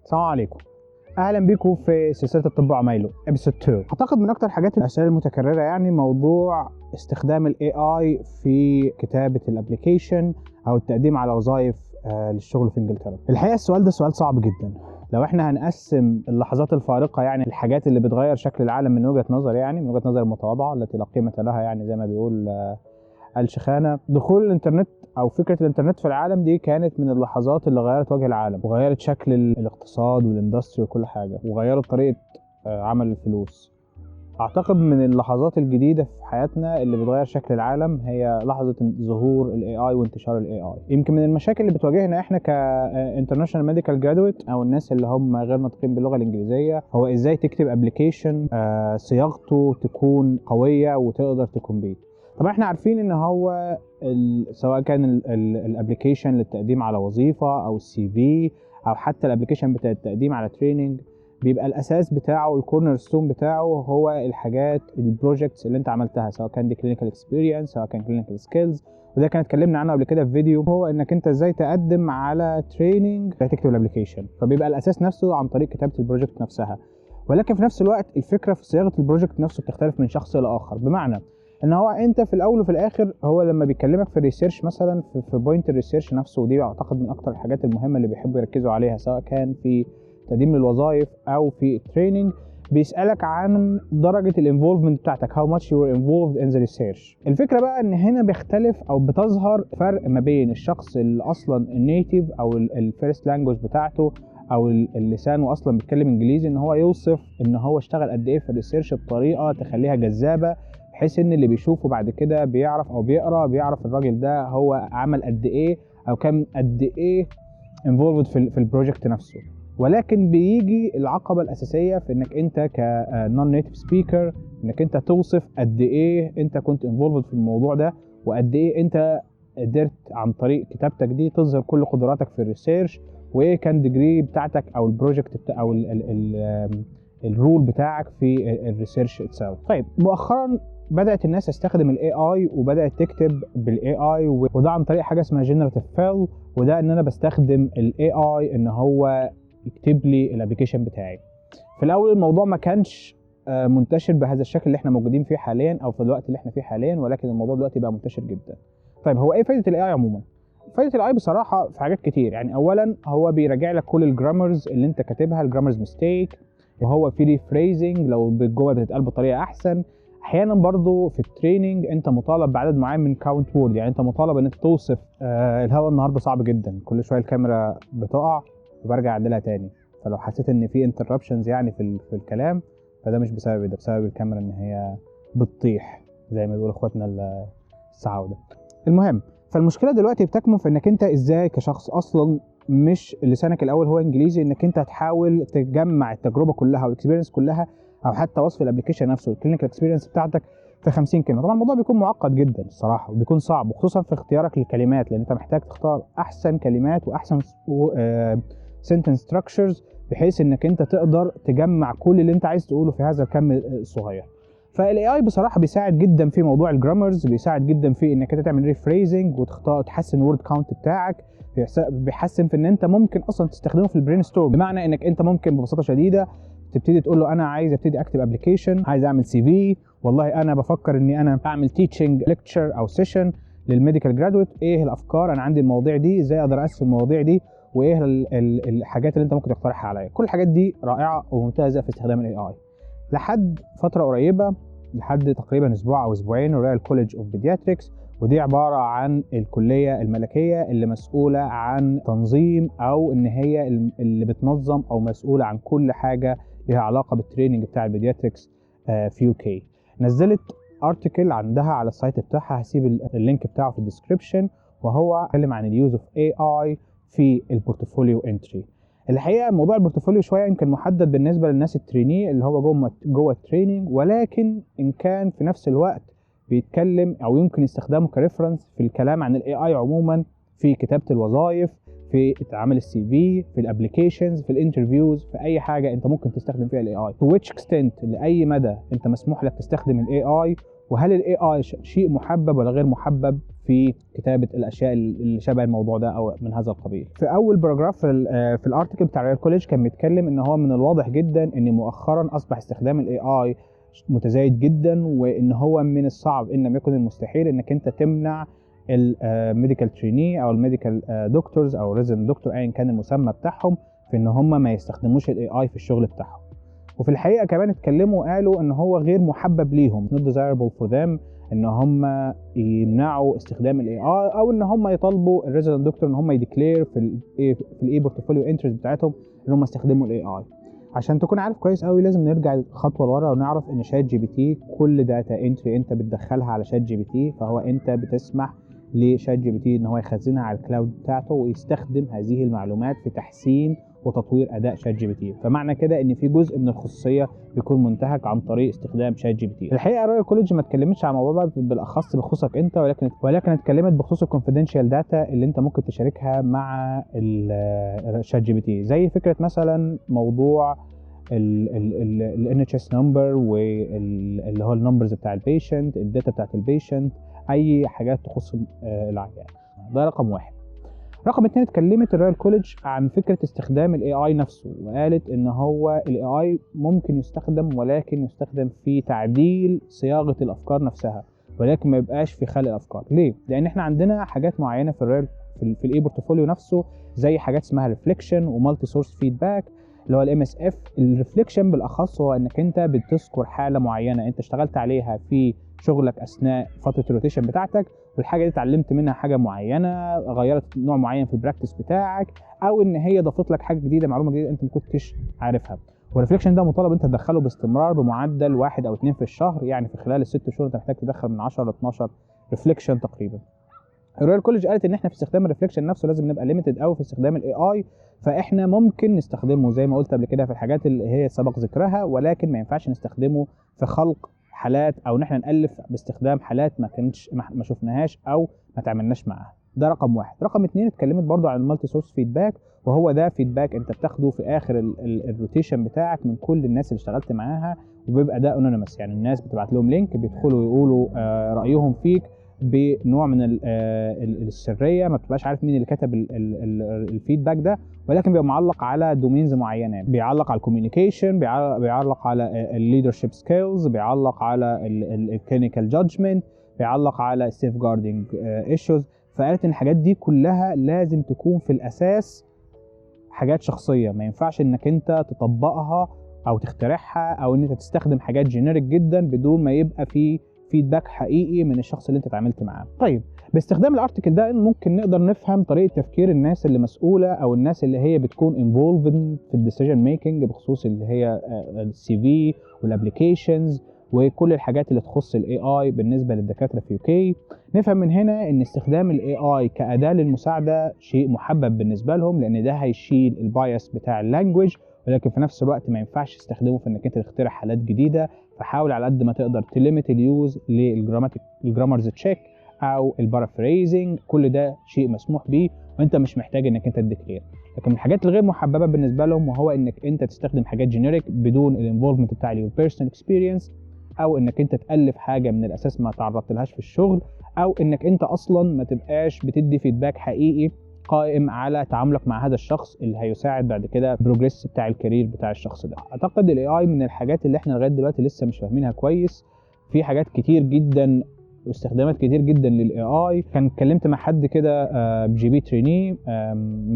السلام عليكم، اهلا بيكم في سلسلة الطب وعمايله episode 2. اعتقد من اكتر حاجات الاسئلة المتكررة يعني موضوع استخدام ال AI في كتابه ال application او التقديم على وظائف للشغل في انجلترا. الحقيقة السؤال ده سؤال صعب جدا. لو احنا هنقسم اللحظات الفارقة، يعني الحاجات اللي بتغير شكل العالم من وجهه نظر، يعني من وجهه نظر المتواضعة التي لا قيمة لها، يعني زي ما بيقول الشيخانه، دخول الانترنت او فكرة الانترنت في العالم دي كانت من اللحظات اللي غيرت وجه العالم وغيرت شكل الاقتصاد وال industry وكل حاجة، وغيرت طريقه عمل الفلوس. اعتقد من اللحظات الجديدة في حياتنا اللي بتغير شكل العالم هي لحظة ظهور ال AI وانتشار ال AI. يمكن من المشاكل اللي بتواجهنا احنا ك international medical graduate او الناس اللي هم غير ناطقين باللغة الانجليزية هو ازاي تكتب application صياغته تكون قوية وتقدر ت compete. طبعا احنا عارفين ان هو سواء كان ال application للتقديم على وظيفة او ال CV او حتى ال application بتاع التقديم على training، بيبقى الاساس بتاعه، ال cornerstone بتاعه، هو الحاجات ال projects اللي انت عملتها، سواء كان دي clinical experience، سواء كان clinical skills. وده كان اتكلمنا عنه قبل كده في فيديو، هو انك انت ازاي تقدم على training، ازاي تكتب ال application. فبيبقى الاساس نفسه عن طريق كتابه ال project نفسها. ولكن في نفس الوقت الفكرة في صياغة ال project نفسه بتختلف من شخص الى اخر، بمعنى ان هو انت في الاول وفي الاخر هو لما بيكلمك في ال research مثلا في point ال research نفسه، ودي اعتقد من اكتر الحاجات المهمة اللي بيحبوا يركزوا عليها سواء كان في تقديم للوظائف او في ال training، بيسالك عن درجه ال involvement بتاعتك، how much you were involved in the research. الفكرة بقى ان هنا بيختلف او بتظهر فرق ما بين الشخص اللي اصلا ال native او ال first language بتاعته او اللسان واصلا بيتكلم انجليزي، ان هو يوصف ان هو اشتغل قد ايه في ال research بطريقة تخليها جذابة، بحيث ان اللي بيشوفه بعد كده بيعرف او بيقرا بيعرف الراجل ده هو عمل قد ايه او كان قد ايه involved في ال project نفسه. ولكن بيجي العقبة الاساسية في انك انت ك non native speaker، انك انت توصف قد ايه انت كنت involved في الموضوع ده، وقد ايه انت قدرت عن طريق كتابتك دي تظهر كل قدراتك في ال research، وايه كان degree بتاعتك او ال project بتاع او ال role بتاعك في ال research itself. طيب مؤخرا بدات الناس تستخدم ال AI وبدات تكتب بال AI، وده عن طريق حاجة اسمها generative fill، وده ان انا بستخدم ال AI ان هو يكتب لي ال application بتاعي. في الاول الموضوع ما كانش منتشر بهذا الشكل اللي احنا موجودين فيه حاليا او في الوقت اللي احنا فيه حاليا، ولكن الموضوع دلوقتي بقى منتشر جدا. طيب هو ايه فايده ال AI عموما؟ فايده ال AI بصراحة في حاجات كتير. يعني اولا هو بيراجع لك كل ال grammars اللي انت كاتبها، ال grammars mistake، وهو في rephrasing لو الجمل بتتقال بطريقة احسن. احيانا برضو في ال training انت مطالب بعدد معين من count word، يعني انت مطالب ان انت توصف. الهواء النهارده صعب جدا، كل شوية الكاميرا بتقع وبرجع اعدلها تاني، فلو حسيت ان في interruptions يعني في الكلام فده مش بسبب ده، بسبب الكاميرا ان هي بتطيح زي ما بيقولوا اخواتنا السعودة. المهم فالمشكلة دلوقتي بتكمن في انك انت ازاي كشخص اصلا مش لسانك الاول هو انجليزي، انك انت هتحاول تجمع التجربة كلها وال experience كلها او حتى وصف ال application نفسه وال clinical experience بتاعتك في 50 كلمة. طبعا الموضوع بيكون معقد جدا الصراحة، وبيكون صعب، وخصوصا في اختيارك للكلمات، لان انت محتاج تختار احسن كلمات واحسن sentence structures بحيث انك انت تقدر تجمع كل اللي انت عايز تقوله في هذا الكم الصغير. فال AI بصراحة بيساعد جدا في موضوع ال grammars، بيساعد جدا في انك انت تعمل rephrasing وتختار تحسن word count بتاعك، بيحسن في ان انت ممكن اصلا تستخدمه في ال brainstorm، بمعنى انك انت ممكن ببساطة شديدة تبتدي تقول له انا عايز ابتدي اكتب application، عايز اعمل CV، والله انا بفكر اني انا اعمل teaching lecture او session لل medical graduate، ايه الافكار، انا عندي المواضيع دي، ازاي اقدر اقسم المواضيع دي، وايه الحاجات اللي انت ممكن تقترحها عليا. كل الحاجات دي رائعة وممتازة في استخدام ال AI. لحد فترة قريبه، لحد تقريبا اسبوع او اسبوعين، Royal College of Paediatrics، ودي عبارة عن الكلية الملكية اللي مسؤولة عن تنظيم او ان هي اللي بتنظم او مسؤولة عن كل حاجة ليها علاقة بال training بتاع ال pediatrics في UK، نزلت article عندها على ال site بتاعها، هسيب ال link بتاعه في ال description، وهو اتكلم عن ال use of AI في ال portfolio entry. الحقيقة موضوع ال portfolio شوية يمكن محدد بالنسبة للناس ال trainee اللي هو جوه ال training، ولكن ان كان في نفس الوقت بيتكلم او يمكن استخدامه ك reference في الكلام عن ال AI عموما في كتابه الوظائف، في عمل ال CV، في ال applications، في ال interviews، في اي حاجة انت ممكن تستخدم فيها ال AI. to which extent، لاي مدى انت مسموح لك تستخدم ال AI، وهل ال AI شيء محبب ولا غير محبب في في كتابه الاشياء اللي شبه الموضوع ده او من هذا القبيل. في اول paragraph في ال article بتاع Royal College كان بيتكلم ان هو من الواضح جدا ان مؤخرا اصبح استخدام ال AI متزايد جدا، وان هو من الصعب ان لم يكن المستحيل انك انت تمنع ال medical trainee او ال medical doctors او resident doctor ايا كان المسمى بتاعهم في ان هم ما يستخدموش ال AI في الشغل بتاعهم. وفي الحقيقة كمان اتكلموا وقالوا ان هو غير محبب ليهم، not desirable for them، ان هم يمنعوا استخدام ال AI او ان هم يطالبوا ال resident doctor ان هم ي declare في ال e-portfolio entries بتاعتهم ان هم استخدموا ال AI. عشان تكون عارف كويس قوي لازم نرجع خطوة لورا ونعرف ان ChatGPT كل data entry انت بتدخلها على ChatGPT فهو انت بتسمح ل ChatGPT ان هو يخزنها على ال cloud بتاعته ويستخدم هذه المعلومات في تحسين وتطوير اداء ChatGPT. فمعنى كده ان في جزء من الخصوصية بيكون منتهك عن طريق استخدام ChatGPT. الحقيقة Royal College ما اتكلمتش عن الموضوع ده بالاخص بخصوصك انت، ولكن اتكلمت بخصوص ال confidential data اللي انت ممكن تشاركها مع ChatGPT، زي فكرة مثلا موضوع ال NHS number واللي هو ال numbers بتاع ال patient، ال data بتاعت ال patient، اي حاجات تخص العيان. ده رقم واحد. رقم اتنين، اتكلمت ال Royal College عن فكرة استخدام ال AI نفسه، وقالت ان هو ال AI ممكن يستخدم ولكن يستخدم في تعديل صياغة الافكار نفسها، ولكن ما يبقاش في خلق الافكار. ليه؟ لان احنا عندنا حاجات معينة في ال Royal في ال e-portfolio نفسه، زي حاجات اسمها reflection و multi source feedback اللي هو ال MSF. ال reflection بالاخص هو انك انت بتذكر حاله معينة انت اشتغلت عليها في شغلك اثناء فترة ال rotation بتاعتك، والحاجة دي اتعلمت منها حاجة معينة، غيرت نوع معين في ال practice بتاعك، او ان هي ضافت لك حاجة جديدة، معلومة جديدة انت ما كنتش عارفها. وال reflection ده مطالب انت تدخله باستمرار بمعدل 1 او 2 في الشهر، يعني في خلال ال6 شهور انت محتاج تدخل من 10 ل 12 reflection تقريبا. ال Royal College قالت ان احنا في استخدام ال reflection نفسه لازم نبقى limited قوي في استخدام ال AI، فاحنا ممكن نستخدمه زي ما قلت قبل كده في الحاجات اللي هي سبق ذكرها، ولكن ما ينفعش نستخدمه في خلق حالات او ان احنا نالف باستخدام حالات ما كانتش ما شفناهاش او ما تعاملناش معاها. ده رقم واحد. رقم اتنين، اتكلمت برضو عن ال multi source feedback، وهو ده feedback انت بتاخده في اخر ال rotation بتاعك من كل الناس اللي اشتغلت معاها، وبيبقى ده anonymous، يعني الناس بتبعت لهم link بيدخلوا يقولوا رايهم فيك بنوع من السرية، ما بتبقاش عارف مين اللي كتب ال feedback ده، ولكن بيبقى معلق على domains معينة، بيعلق على ال communication، بيعلق على ال leadership skills، بيعلق على ال clinical judgment، بيعلق على ال safeguarding issues. فقالت ان الحاجات دي كلها لازم تكون في الاساس حاجات شخصية، ما ينفعش انك انت تطبقها او تخترعها او ان انت تستخدم حاجات generic جدا بدون ما يبقى في feedback حقيقي من الشخص اللي انت اتعاملت معاه. طيب باستخدام ال article ده ممكن نقدر نفهم طريقه تفكير الناس اللي مسؤولة او الناس اللي هي بتكون involved في ال decision making بخصوص اللي هي ال CV وال applications وكل الحاجات اللي تخص ال AI بالنسبة للدكاتره في UK. نفهم من هنا ان استخدام ال AI كاداة للمساعدة شيء محبب بالنسبة لهم، لان ده هيشيل ال bias بتاع ال language، ولكن في نفس الوقت ما ينفعش تستخدمه في انك انت تخترع حالات جديدة. فحاول على قد ما تقدر ت limit ال use لل grammars check او ال paraphrasing، كل ده شيء مسموح بيه وانت مش محتاج انك انت ت declare. لكن من الحاجات الغير محببة بالنسبة لهم وهو انك انت تستخدم حاجات generic بدون ال involvement بتاع ال personal experience، او انك انت تالف حاجة من الاساس ما تعرضت لهاش في الشغل، او انك انت اصلا ما تبقاش بتدي feedback حقيقي قائم على تعاملك مع هذا الشخص اللي هيساعد بعد كده progress بتاع ال career بتاع الشخص ده. اعتقد ال AI من الحاجات اللي احنا لغاية دلوقتي لسه مش فاهمينها كويس، في حاجات كتير جدا واستخدامات كتير جدا لل AI. كان اتكلمت مع حد كده GP trainee،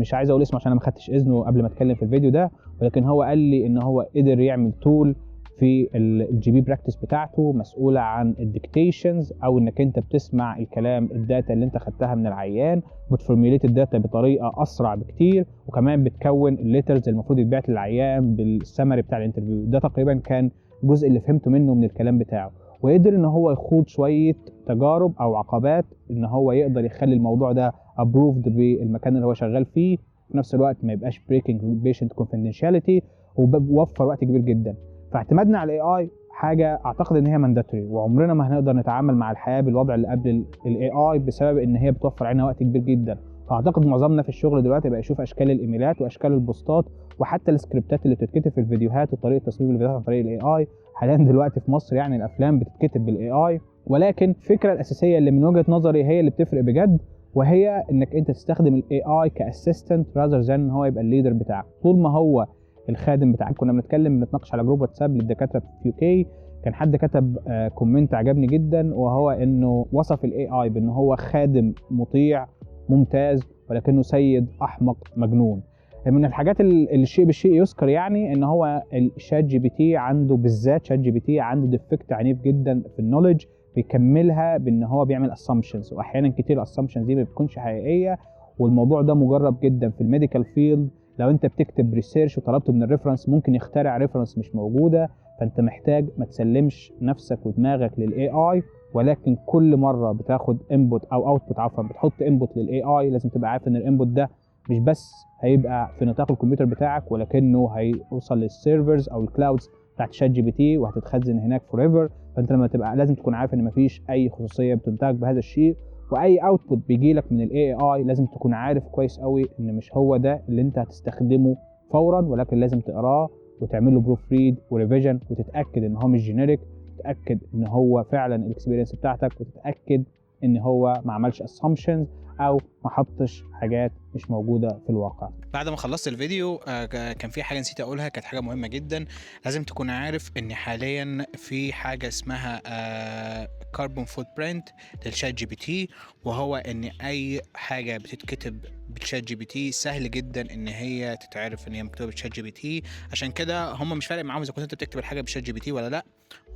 مش عايز اقول اسمه عشان انا ما خدتش اذنه قبل ما اتكلم في الفيديو ده، ولكن هو قال لي ان هو قدر يعمل tool في ال GP practice بتاعته مسؤولة عن ال dictations، او انك انت بتسمع الكلام ال data اللي انت خدتها من العيان وت formulate ال data بطريقة اسرع بكتير، وكمان بتكون ال letters المفروض يتبعت للعيان بالسمري بتاع ال interview. ده تقريبا كان الجزء اللي فهمته منه من الكلام بتاعه، وقدر ان هو يخوض شوية تجارب او عقبات ان هو يقدر يخلي الموضوع ده approved بالمكان اللي هو شغال فيه، في نفس الوقت ما يبقاش breaking patient confidentiality، ووفر وقت كبير جدا. فاعتمادنا على ال AI حاجة اعتقد ان هي mandatory، وعمرنا ما هنقدر نتعامل مع الحياة بالوضع اللي قبل ال AI بسبب ان هي بتوفر علينا وقت كبير جدا. فاعتقد معظمنا في الشغل دلوقتي بقى يشوف اشكال الايميلات واشكال البوستات وحتى السكريبتات اللي بتتكتب في الفيديوهات وطريقه تصميم الفيديوهات عن طريق ال AI. حاليا دلوقتي في مصر يعني الافلام بتتكتب بال AI، ولكن الفكرة الاساسية اللي من وجهه نظري هي اللي بتفرق بجد، وهي انك انت تستخدم ال AI ك assistant rather than ان هو يبقى ال leader بتاعك. طول ما هو الخادم بتاعك. كنا بنتناقش على group واتساب للدكاتره في UK، كان حد كتب comment عجبني جدا، وهو انه وصف ال AI بان هو خادم مطيع ممتاز ولكنه سيد احمق مجنون. من الحاجات اللي الشيء بالشيء يذكر يعني ان هو ال ChatGPT عنده، بالذات ChatGPT عنده defect عنيف جدا في ال knowledge، بيكملها بان هو بيعمل assumptions، واحيانا كتير ال assumptions دي ما بتكونش حقيقية. والموضوع ده مجرب جدا في ال medical field، لو انت بتكتب research وطلبته من ال reference ممكن يخترع reference مش موجودة. فانت محتاج ما تسلمش نفسك ودماغك لل AI، ولكن كل مرة بتاخد input او output، عفوا بتحط input لل AI، لازم تبقى عارف ان ال input ده مش بس هيبقى في نطاق الكمبيوتر بتاعك، ولكنه هيوصل لل servers او ال clouds بتاعت ChatGPT وهتتخزن هناك forever. فانت لما تبقى لازم تكون عارف ان مفيش اي خصوصية بتنتهك بهذا الشيء، واي output بيجي لك من ال AI لازم تكون عارف كويس قوي ان مش هو ده اللي انت هتستخدمه فورا، ولكن لازم تقراه وتعمل له proofread و revision، وتتاكد ان هو مش generic، تتاكد ان هو فعلا ال experience بتاعتك، وتتاكد ان هو ما عملش assumptions او ما حطش حاجات مش موجودة في الواقع. بعد ما خلصت الفيديو كان في حاجة نسيت اقولها، كانت حاجة مهمة جدا. لازم تكون عارف ان حاليا في حاجة اسمها carbon footprint لل ChatGPT، وهو ان اي حاجة بتتكتب بال ChatGPT سهل جدا ان هي تتعرف ان هي مكتوبة بال ChatGPT. عشان كده هم مش فارق معاهم اذا كنت انت بتكتب الحاجة بال ChatGPT ولا لا،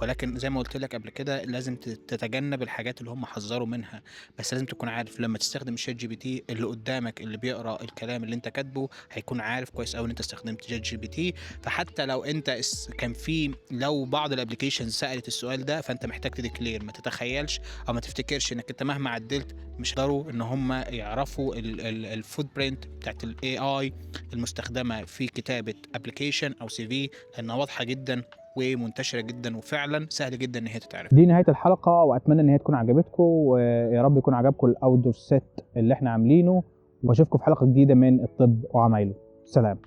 ولكن زي ما قلت لك قبل كده لازم تتجنب الحاجات اللي هم حذروا منها. بس لازم تكون عارف لما تستخدم ال ChatGPT اللي قدامك اللي بيقرا الكلام اللي انت كاتبه هيكون عارف كويس قوي ان انت استخدمت ChatGPT. فحتى لو انت كان في لو بعض ال applications سالت السؤال ده، فانت محتاج ت declare. ما تتخيلش او ما تفتكرش انك انت مهما عدلت مش هيقدروا ان هم يعرفوا ال footprint بتاعت ال AI المستخدمة في كتابه application او CV، لانها واضحة جدا ومنتشره جدا، وفعلا سهل جدا ان هي تتعرف. دي نهاية الحلقة، واتمنى ان هي تكون عجبتكم، ويا رب يكون عجبكم ال outdoor set اللي احنا عاملينه، واشوفكم في حلقة جديدة من الطب وعمايله. سلام.